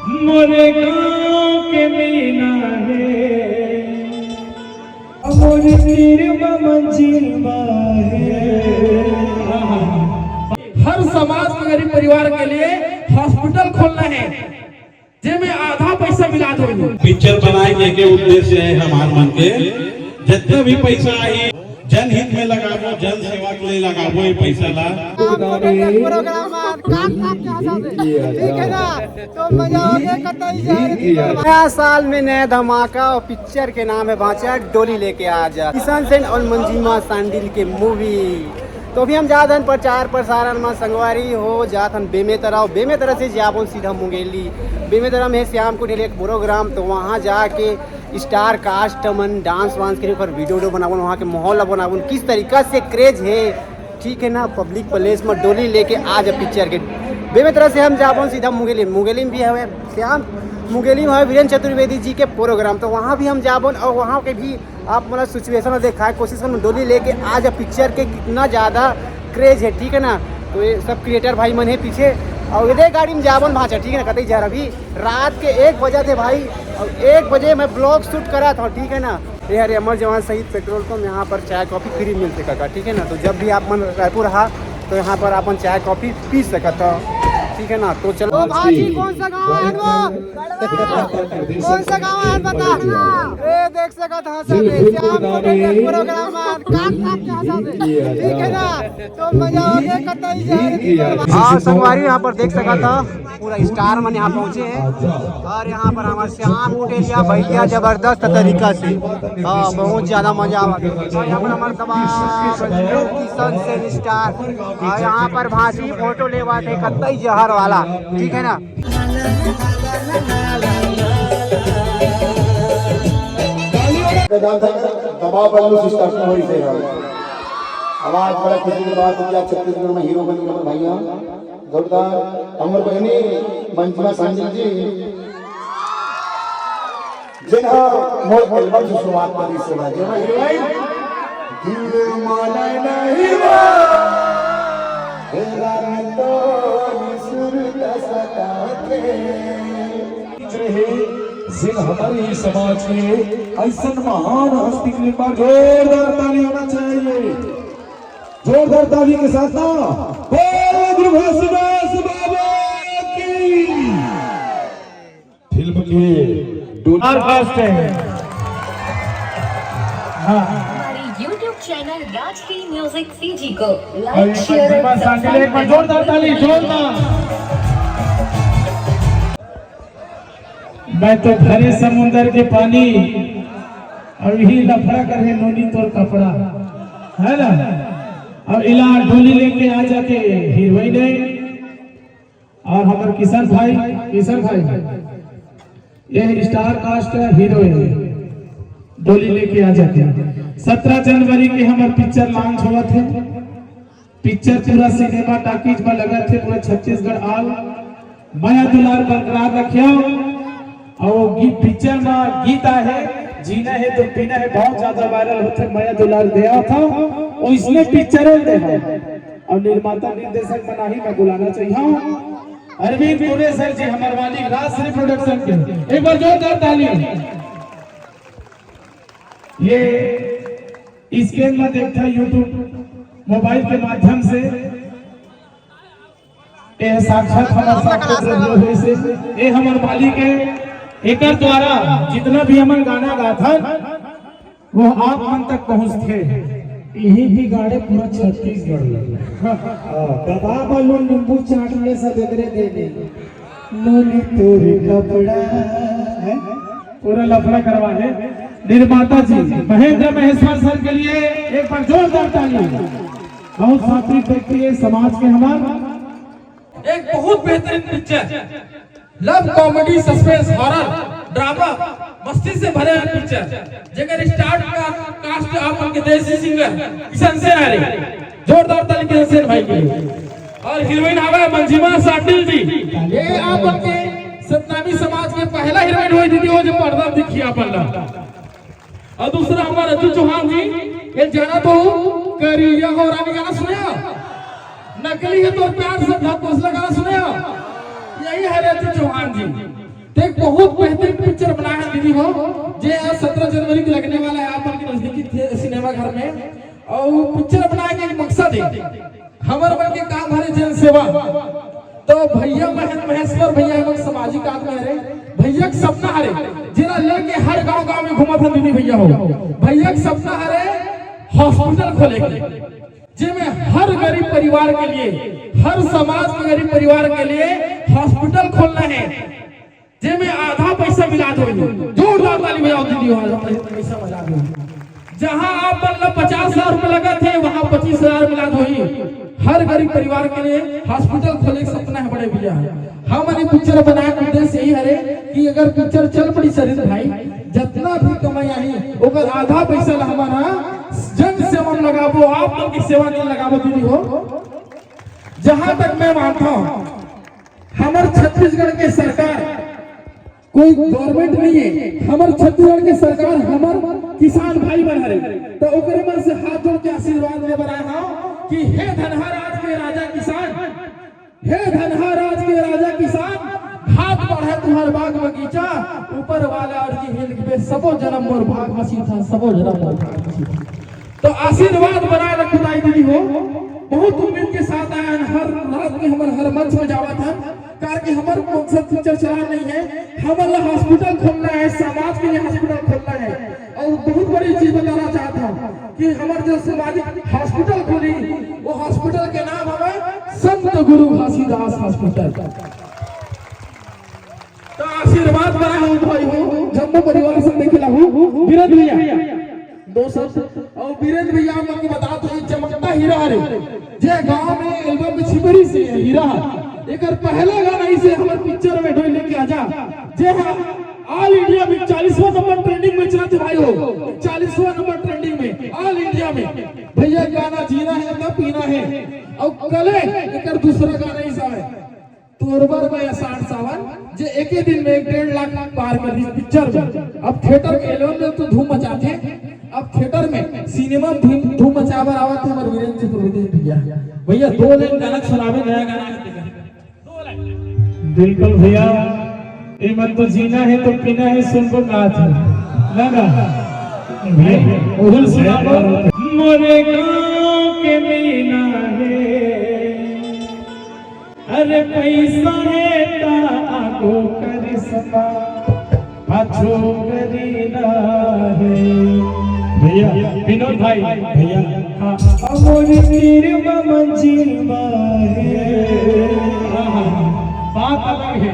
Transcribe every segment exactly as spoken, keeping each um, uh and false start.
मोरे गाँव के मीना हे, मोरे तीर म मंजिल बा हे। हर समाज के गरीब परिवार के लिए हॉस्पिटल खोलना है, जेमे आधा पैसा मिला दो। पिक्चर बनाए के, के उद्देश्य है हमार मन के, जितना भी पैसा आई जनहित में लगाबो, जन सेवा के लिए लगाबो ये पैसा ला। आपको देख के प्रोग्राम आज कान फाड़ के हंसा दे। ठीक है ना? तो मजा हो गया, कतई जा रही है। नया साल में नया धमाका और पिक्चर के नाम है बांचा डोली लेके आ जा, किशन सेन और मंजिमा सांडिल के मूवी। तो अभी हम जात हन प्रचार प्रसारण में संगवारी हो, जात हन बेमेतरा, बेमेतरा से जाबोन सीधा मुंगेली। बेमेतरा में श्याम कुटीर एक प्रोग्राम, तो वहाँ जाके स्टार कास्ट मन डांस वांस करे, ओकर वीडियो वीडियो बनाबोन, वहाँ के माहौल ला बनाबोन, किस तरीका से क्रेज है, ठीक है ना, पब्लिक प्लेस में डोली लेके आ जा पिक्चर के। बेमेतरा से हम जाबोन सीधा मुंगेली, मुंगेली में भी हवे श्याम, मुंगेली में हवे वीरेंद्र चतुर्वेदी जी के प्रोग्राम, तो वहाँ भी हम जाबोन और वहाँ के भी आप मतलब सिचुएशन देखाए कोशिश करबोन, डोली लेके आ जा पिक्चर के कितना ज़्यादा क्रेज है, ठीक है ना। तो ये सब क्रिएटर भाई मन है पीछे और ये गाड़ी में जाबोन भांचा, ठीक है ना, कतई जा रहा अभी रात के एक बजे थे भाई, और एक बजे मैं ब्लॉग शूट करा था, ठीक है ना। ये हरे अमर जवान शहीद पेट्रोल पंप, यहाँ पर चाय कॉफी फ्री मिल सका, ठीक है ना। तो जब भी आप मन रायपुर रहा तो यहाँ पर अपन चाय कॉफी पी सकत हो, ठीक है ना। तो चलो। ओ भाजी, कौन सा गाँव है वो? कौन सा गाँव है बता। ए देख सकत हो सब श्याम कुटीर के प्रोग्राम है, कान फाड़ के हंसा दे, ठीक है ना। तो मजा हो गया, कतई जा रही है। हाँ संगवारी, यहाँ पर देख सकत हो पूरा स्टार मन यहाँ पहुँचे हैं और यहाँ पर हमारे श्याम कुटीर भैया जबरदस्त तरीका से, हाँ बहुत ज्यादा मजा आवा। और यहाँ पर हमारे तमाम किशन सेन स्टार और यहाँ पर भांची फोटो लेवा थे कतई जहर वाला, ठीक है ना। दबाव बल्लू सिस्टम होई से हम। आवाज बड़ा खुशी की बात है कि आज छत्तीसगढ़ में हीरो बन गए भैया। जोरदार। हमर बहिनी मंजिमा सांडिल जी, जेन ह मोर एल्बम से शुरुआत करिस हे, जेमा हीरोइन दिल माने नहीं बा, तेरा तो सुर का सताते। रहे, जेन हमर ही समाज के अइसन महान हस्ती के लिए एक बार जोरदार ताली होना चाहिए। जोरदार ताली के साथ ना, बोल दुर्गा सुदास बाबा की। फिल्म के डोनार कास्ट है। हाँ। हमारे YouTube channel Rajshri music CG को और लाइक, ये शेयर और प्रतिभा सांडिल, एक बार सब्सक्राइब जोरदार ताली, जोरदार। मैं तो भरे समुंदर के पानी और यही लफड़ा करे नोनी तोर कपड़ा, है ना। और इला डोली लेके आ जाके हीरोइन है और हमारे किशन भाई, किशन भाई ये स्टार कास्ट का हीरो है, डोली लेके आ जाके। सत्रह जनवरी के हमारे पिक्चर लॉन्च हुआ थे। पिक्चर पूरा सिनेमा टॉकीज में लगा थे, पूरा छत्तीसगढ़ आल। मया दुलार बरकरार रखियो। और वो गीत, पिक्चर में गीत आहे, जीना है तो पीना है, बहुत ज्यादा वायरल होते, मया दुलार दिया था, और इसने पिक्चर दे है। और निर्माता निर्देशक बना ही मैं बुलाना चाहिए अरविंद कुरेसर जी, हमारे मालिक राजश्री प्रोडक्शन के, एक बार जोरदार ताली। ये स्क्रीन में देखता YouTube मोबाइल के माध्यम से, ये साक्षात हमारे साथ प्रभु हुए से, ये हमारे मालिक है। एकर द्वारा जितना भी हमन गाना गाथन, वो आप मन तक पहुंचथे। यही भी गाड़े पूरा छत्तीसगढ़ लगे। हाँ, दबा बलून नींबू चाट ले सब एकरे दे दे। नोनी तोरे कपड़ा है, पूरा लफड़ा करवा है। निर्माता जी महेंद्र महेश्वर सर के लिए एक बार जोरदार ताली। बहुत सात्विक व्यक्ति है समाज के हमार। एक बहुत बेहतरीन पिक्चर, लव कॉमेडी सस्पेंस हॉरर ड्रामा मस्ती से भरे हुए पिक्चर, जेकर स्टार का कास्ट आप मन के देसी सिंगर किशन सेन हरे। जोरदार ताली किशन सेन भाई के लिए। और हीरोइन हवे मंजिमा सांडिल जी, ये आप मन के सतनामी समाज के पहला हीरोइन हुई दीदी, वो जो पर्दा दिखी आप मन ला। और दूसरा हमारा रजू चौहान जी, ये जाना तो करिया हो रानी गाना सुने हो? नकली है तो प्यार से बहुत मसला गाना सुने हो? यही है रजू चौहान जी। हो, जे आज सत्रह जनवरी के लगने वाला है आप मन के नजदीकी थे-, सिनेमा घर में, और वो पिक्चर बनाए के एक मकसद है, हमर मन के काम हरे जन सेवा। तो भैया महेंद्र महेश्वर भैया एगो सामाजिक आदमी हरे, भैया के सपना हरे, जेला लेके हर गांव गांव में घूमत हन दीदी भैया हो। भैया के सपना हरे हॉस्पिटल खोले के, जेमे हर गरीब परिवार के लिए, हर समाज के गरीब परिवार के लिए हॉस्पिटल खोलना है, जेमे आधा पैसा मिला दो, जोरदार ताली बजाओ दीदी, आधा पैसा मिला दो। जहां आप मन ला पचास हजार रुपए लगा थे, वहां पच्चीस हजार मिला दो। हर गरीब परिवार के लिए हॉस्पिटल खोले के सपना है बड़े भैया। हमन ये पिक्चर बनाए के उद्देश्य यही हरे कि अगर पिक्चर चल पड़ी शरीर भाई, जतना भी कमाई आही, ओकर आधा पैसा ला हमन ह जन सेवा में लगाबो, आप मन के सेवा में लगाबो दीदी हो। जहां तक मैं मानता हूं, हमर छत्तीसगढ़ के सरकार कोई गवर्नमेंट नहीं है, हमर छत्तीसगढ़ के सरकार हमर किसान भाई मन हरे। तो ओकरे मन से हाथ जोड़ के आशीर्वाद ले बर आए हंव कि हे धनहा राज के राजा किसान, हे धनहा राज के राजा किसान, हाथ बढ़े तुहर बाग बगीचा, ऊपर वाला अर्जी हिंद के सबो जन्म मोर भाग में सीधा, सबो जन्म मोर भाग में सीधा। तो आशीर्वाद बनाए रखो दाई दीदी हो। बहुत उम्मीद के साथ आए हन, हर रात में हमन हर मंच में जावत हन, कारण कि हमर मकसद पिक्चर चलाना नहीं है, हमन ला हॉस्पिटल खोलना है, समाज के लिए हॉस्पिटल खोलना है। और बहुत बड़ी चीज बताना चाहता हूँ कि हमर जो सामाजिक हॉस्पिटल खुली, वो हॉस्पिटल के नाम हवे संत गुरु घासीदास हॉस्पिटल। तो आशीर्वाद बना हो भाई हो, जम्मो परिवार सब देखे ला हो, वीरेंद्र भैया। दो शब्द। और वीरेंद्र भैया आप मन के बता दो, ये चमकता हीरा हरे, जे गांव में एल्बम में छिपरी से हीरा है। एकर पहला गाना इसे हमर पिक्चर में डोई लेके आजा, जे हा ऑल इंडिया में चालीसवां नंबर ट्रेंडिंग में चलत हे भाई हो, चालीसवां नंबर ट्रेंडिंग में ऑल इंडिया में। भैया गाना जीना है ना पीना है। और कले एकर दूसरा गाना इस आवे तोर बर मैं अषाढ़ सावन, जे एके दिन में एक डेढ़ लाख पार कर दी पिक्चर में। अब थिएटर के एल्बम में तो धूम मचाथे, अब थिएटर में सिनेमा में धूम, धूम मचाए बर आवत हे हमर वीरेंद्र चतुर्वेदी भैया। भैया दो लाइन गाना सुनावे, नया गाना। बिल्कुल भैया, ये मन तो जीना है तो पीना है, सुनबो का था ना ना। भैया, बिल्कुल सुनाबो। मोरे गांव के मीना है, अरे पैसा है ता आगो करिश्मा, पाछो करीना है। भैया, विनोद भाई, भैया। हाँ। अमोर तीर मंजीमा है। हाँ, हाँ, हाँ। बात अलग है।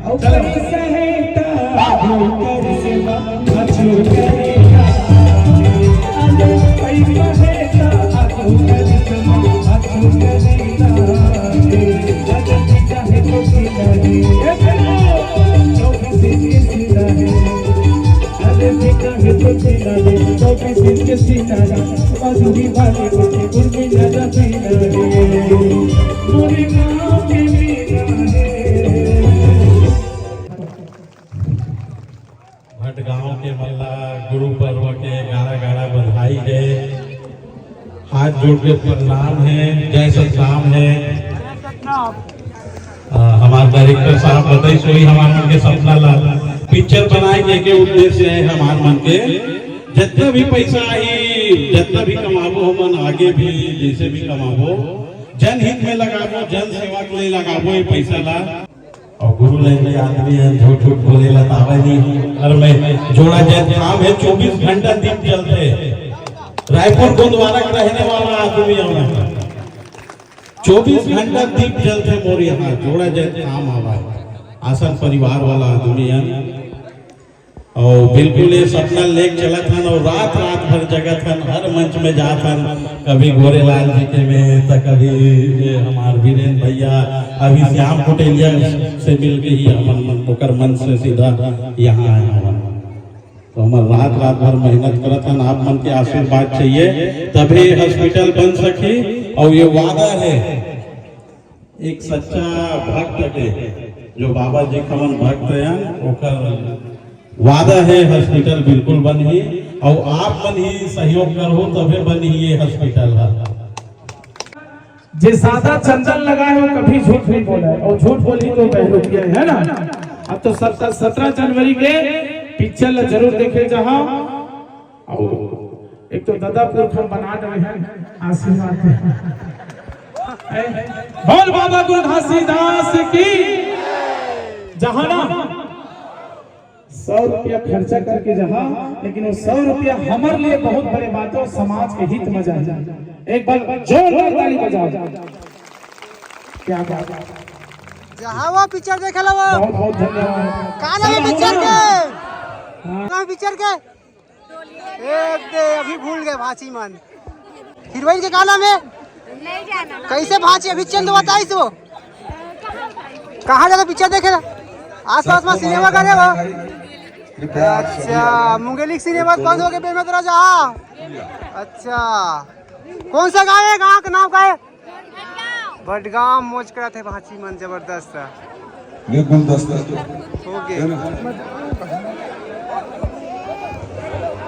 और चलो। पैसा है ता आगो करिश्मा, पाछो करीना है। अरे पैसा है ता आगो करिश्मा, पाछो करीना है। भटगांव के मन ला गुरु पर्व के गाड़ा गाड़ा बधाई है। हाथ जोड़ के प्रणाम है, जय सतनाम है। अ, हमार डायरेक्टर साहब बताइस होही हमार मन के सपना ला। पिक्चर बनाए के, के उद्देश्य है हमार मन के, जितना भी पैसा आही, जितना भी कमाबो हमन, आगे भी जैसे भी कमाबो, जनहित में लगाबो, जन सेवा के लिए लगाबो ये पैसा ला। और गुरु लाइन के आदमी है, झूठ झूठ बोले ला तावे नहीं। और मैं जोड़ा जैत काम है, चौबीस घंटा दीप जलते। रायपुर गुरुद्वारा का रहने वाला आदमी हूँ मैं। चौबीस घंटा दीप जलते मोर यहाँ, जोड़ा जैत काम आवा है। आसन परिवार वाला आदमी है। और बिल्कुल ये सपना लेके चलत हन और रात रात भर जगत हन, हर मंच में जात हन, कभी गोरेलाल जी के में, तो कभी ये हमार वीरेंद्र भैया, अभी श्याम कुटेलिया से मिल के ही हमन ओकर मंच से सीधा यहाँ आए हन। तो हमन रात रात भर मेहनत करत हन, आप मन के आशीर्वाद चाहिए तभी हॉस्पिटल बन सकी। और ये वादा है एक सच्चा भक्त के, जो बाबा जी के हमन भक्त हैं, ओकर वादा है हॉस्पिटल बिल्कुल बनही। और आप मन ही सहयोग करहू तभे बनही ये हॉस्पिटल ह। जे सादा चंदन लगाए हो कभी झूठ नहीं बोला है, और झूठ बोली तो बहरुपिया है, है ना? अब तो सत्रह जनवरी के पिक्चर ला जरूर देखे जहां। अउ एक तो ददा पुरखा बना डरे हैं, आशीर्वाद दे। ए, बोल बाबा गुरु घासीदास की। जहां ना सौ रुपया खर्चा करके जहां, लेकिन वो सौ रुपया हमारे लिए बहुत बड़े बात है और समाज के हित में जाए। एक बार जोरदार ताली बजाओ। क्या बात है। जहां वो पिक्चर देखे ला वो। बहुत बहुत धन्यवाद। का नाम है पिक्चर के? हाँ। नाम है पिक्चर के? एक दे, अभी भूल गए भांची मन। हीरोइन के का नाम है? कैसे भांची? अभी चंद बताई तो। कहाँ जाता पिक्चर देखे ला? आसपास में सिनेमा का है वो? अच्छा, मुंगेली सिनेमा बंद हो गए, बेमत राजा। अच्छा, कौन सा गाँव है? गाँव का नाम का है? भटगांव। मौज करत हे भांची मन, जबरदस्त। ये गुलदस्ता तो हो गए। है ना?